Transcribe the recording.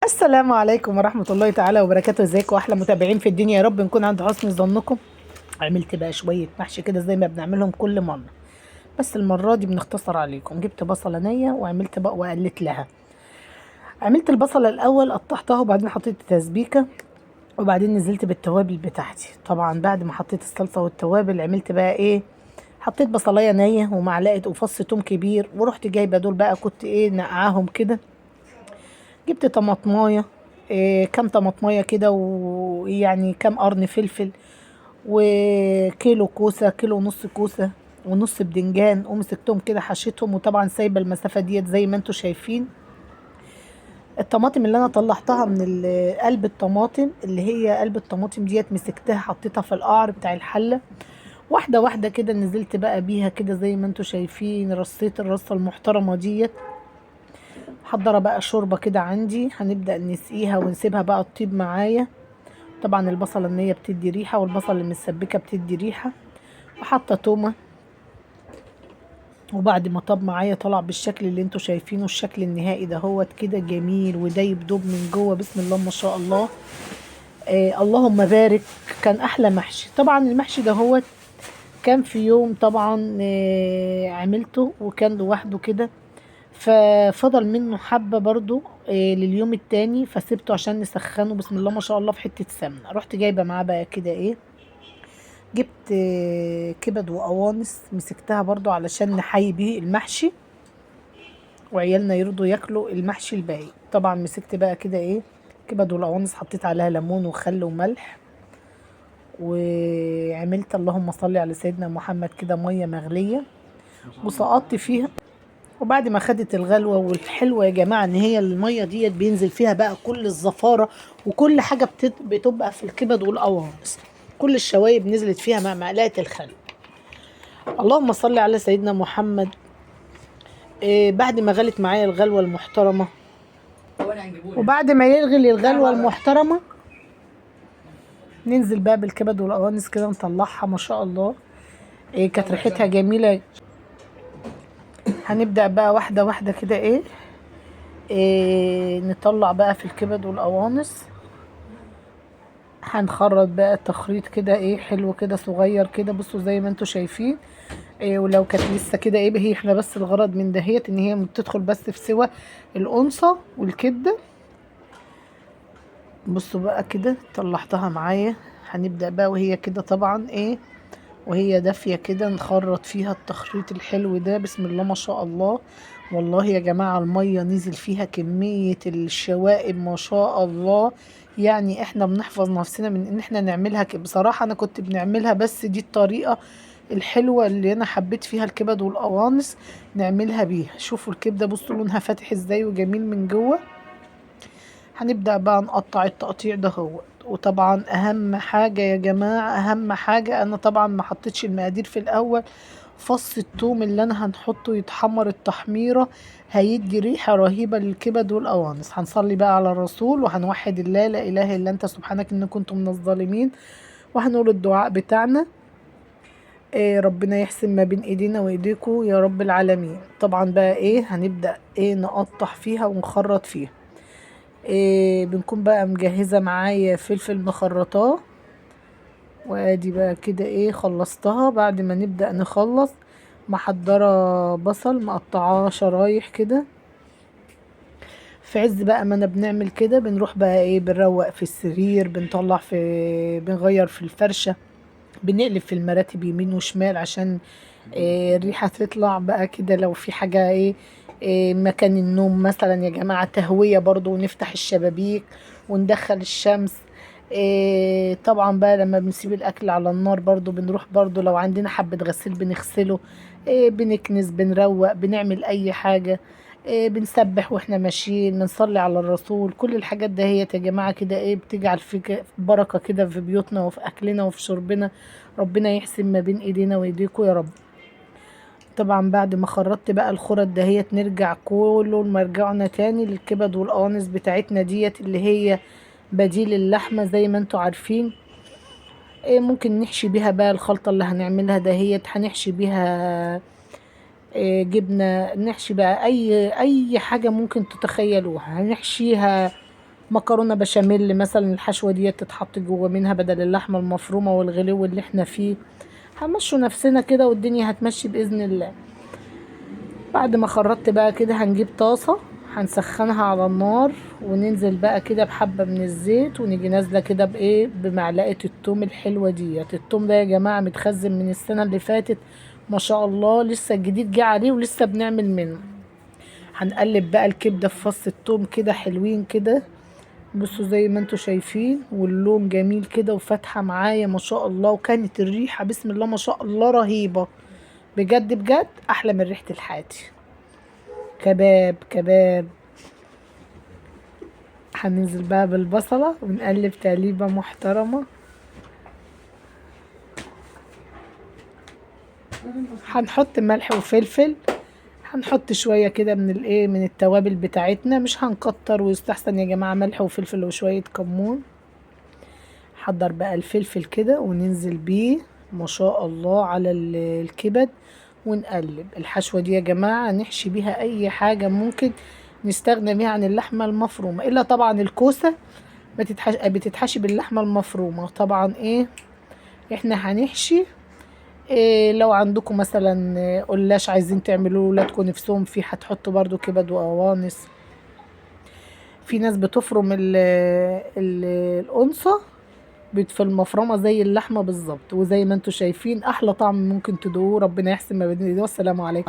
السلام عليكم ورحمة الله تعالى وبركاته. ازيكم واحلى متابعين في الدنيا؟ يا رب نكون عند حسن ظنكم. عملت بقى شوية محشي كده زي ما بنعملهم كل مرة، بس المرة دي بنختصر عليكم. جبت بصلة نية وعملت بقى وقلت لها، عملت البصلة الأول قطعتها وبعدين حطيت التسبيكة وبعدين نزلت بالتوابل بتاعتي. طبعا بعد ما حطيت الصلصة والتوابل عملت بقى ايه، حطيت بصلاية نية ومعلقة وفص توم كبير، ورحت جايبة دول بقى كنت ايه نقعاهم كده. جبت طماطمايه، إيه كام طماطمايه كده، ويعني كام قرن فلفل، وكيلو كوسة، كيلو ونص كوسة، ونص بدنجان، ومسكتهم كده حشيتهم. وطبعا سايبه المسافة ديت زي ما انتم شايفين. الطماطم اللي انا طلعتها من قلب الطماطم، اللي هي قلب الطماطم ديت، مسكتها حطيتها في القعر بتاع الحلة واحدة واحدة كده. نزلت بقى بيها كده زي ما انتم شايفين، رصيت الرصه المحترمة ديت. محضرة بقى شوربة كده عندي، هنبدأ نسقيها ونسيبها بقى تطيب معايا. طبعا البصلة النية بتدي ريحة، والبصلة المسبكة بتدي ريحة، وحاطة تومة. وبعد ما طاب معايا طلع بالشكل اللي انتوا شايفينه، الشكل النهائي ده هوت كده جميل ودايب دوب من جوه، بسم الله ما شاء الله. اللهم بارك. كان احلى محشي. طبعا المحشي ده هوت كان في يوم طبعا عملته وكان لوحده كده، ففضل منه حبة برضو لليوم التاني، فسيبته عشان نسخنه. بسم الله ما شاء الله في حتة سمنة. رحت جايبة معاه بقى كده ايه، جبت كبد وقوانص، مسكتها برضو علشان نحيي بيه المحشي وعيالنا يرضوا ياكلوا المحشي الباقي. طبعا مسكت بقى كده ايه كبد والقوانص، حطيت عليها ليمون وخل وملح، وعملت اللهم صل على سيدنا محمد كده مية مغلية وسقطت فيها. وبعد ما خدت الغلوة، والحلوة يا جماعة ان هي المية ديت بينزل فيها بقى كل الزفارة وكل حاجة بتبقى في الكبد والقوانص، كل الشوايب نزلت فيها مع معلقة الخل. اللهم صل على سيدنا محمد. بعد ما غلت معايا الغلوة المحترمة، وبعد ما يغلي الغلوة المحترمة ننزل بقى بالكبد والقوانص كده نطلعها ما شاء الله. كانت ريحتها جميلة. هنبدأ بقى واحدة واحدة كده ايه نطلع بقى في الكبد والقوانص. هنخرط بقى التخريط كده ايه حلو كده صغير كده، بصوا زي ما انتوا شايفين. ولو كانت لسه كده ايه هي، احنا بس الغرض من دهيت ان هي بتدخل بس في سوى القنصة والكبدة. بصوا بقى كده طلعتها معايا. هنبدأ بقى وهي كده طبعا ايه وهي دافية كده نخرط فيها التخريط الحلو ده، بسم الله ما شاء الله. والله يا جماعة المية نزل فيها كمية الشوائب ما شاء الله. يعني احنا بنحفظ نفسنا من ان احنا نعملها بصراحة انا كنت بنعملها، بس دي الطريقة الحلوة اللي انا حبيت فيها الكبد والقوانص نعملها بيها. شوفوا الكبدة بصوا لونها فاتح ازاي وجميل من جوه. هنبدأ بقى نقطع التقطيع ده هو. وطبعا اهم حاجة يا جماعة، اهم حاجة انا طبعا ما حطيتش المقادير في الاول، فص الثوم اللي انا هنحطه يتحمر التحميرة هيدي ريحة رهيبة للكبد والقوانص. هنصلي بقى على الرسول وهنوحد الله، لا اله الا انت سبحانك ان كنت من الظالمين، وهنقول الدعاء بتاعنا. ربنا يحسن ما بين ايدينا وايديكم يا رب العالمين. طبعا بقى ايه هنبدأ ايه نقطع فيها ونخرط فيها. بنكون بقى مجهزة معايا فلفل مخرطاه، وادي بقى كده ايه خلصتها. بعد ما نبدأ نخلص محضرة بصل مقطعاه شرايح كده. في عز بقى ما انا بنعمل كده بنروح بقى ايه بنروق في السرير، بنطلع في، بنغير في الفرشة، بنقلب في المراتب يمين وشمال عشان الريحة تطلع بقى كده. لو في حاجة ايه مكان النوم مثلا يا جماعة تهوية برضو، ونفتح الشبابيك وندخل الشمس. طبعا بقى لما بنسيب الأكل على النار برضو بنروح برضو لو عندنا حبة غسيل بنغسله، بنكنس، بنروق، بنعمل أي حاجة، بنسبح واحنا ماشيين، بنصلي على الرسول. كل الحاجات ده هي يا جماعة كده ايه بتجعل في بركة كده في بيوتنا وفي أكلنا وفي شربنا. ربنا يحسن ما بين ايدينا وايديكم يا رب. طبعا بعد ما خرطت بقى الخرط دهيت نرجع كله مرجعنا تاني للكبد والقوانص بتاعتنا ديت اللي هي بديل اللحمة زي ما انتوا عارفين. ممكن نحشي بيها بقى الخلطة اللي هنعملها دهيت، هنحشي بيها جبنة، نحشي بقى اي حاجة ممكن تتخيلوها هنحشيها. مكرونه بشاميل مثلا، الحشوه دي تتحط جوه منها بدل اللحمة المفرومه والغلو اللي احنا فيه. هنمشوا نفسنا كده والدنيا هتمشي باذن الله. بعد ما خرطت بقى كده هنجيب طاسه هنسخنها على النار، وننزل بقى كده بحبه من الزيت، ونيجي نازله كده بايه، بمعلقه التوم الحلوة ديت. التوم ده يا جماعة متخزن من السنة اللي فاتت ما شاء الله، لسه الجديد جه عليه ولسه بنعمل منه. هنقلب بقى الكبده في فص التوم كده حلوين كده، بصوا زي ما انتوا شايفين، واللون جميل كده وفاتحه معايا ما شاء الله، وكانت الريحة بسم الله ما شاء الله رهيبة بجد بجد، احلى من ريحه الحاتي. كباب كباب. هننزل بقى بالبصله ونقلب تقليبه محترمه. هنحط ملح وفلفل، هنحط شوية كده من الايه، من التوابل بتاعتنا، مش هنكتر، ويستحسن يا جماعة ملح وفلفل وشوية كمون. حضر بقى الفلفل كده وننزل بيه ما شاء الله على الكبد، ونقلب الحشوه دي يا جماعة. نحشي بيها اي حاجة ممكن نستغنى بيها عن اللحمة المفرومه، الا طبعا الكوسه ما بتتحشي باللحمه المفرومه طبعا. ايه احنا هنحشي إيه، لو عندكم مثلا قلاش عايزين تعملوه ولادكم نفسهم فيه، هتحطوا برضو كبد وقوانص. في ناس بتفرم القنصه في المفرمه زي اللحمة بالظبط، وزي ما انتم شايفين احلى طعم ممكن تدوقوه. ربنا يحسن ما بين ايدينا. والسلام عليكم.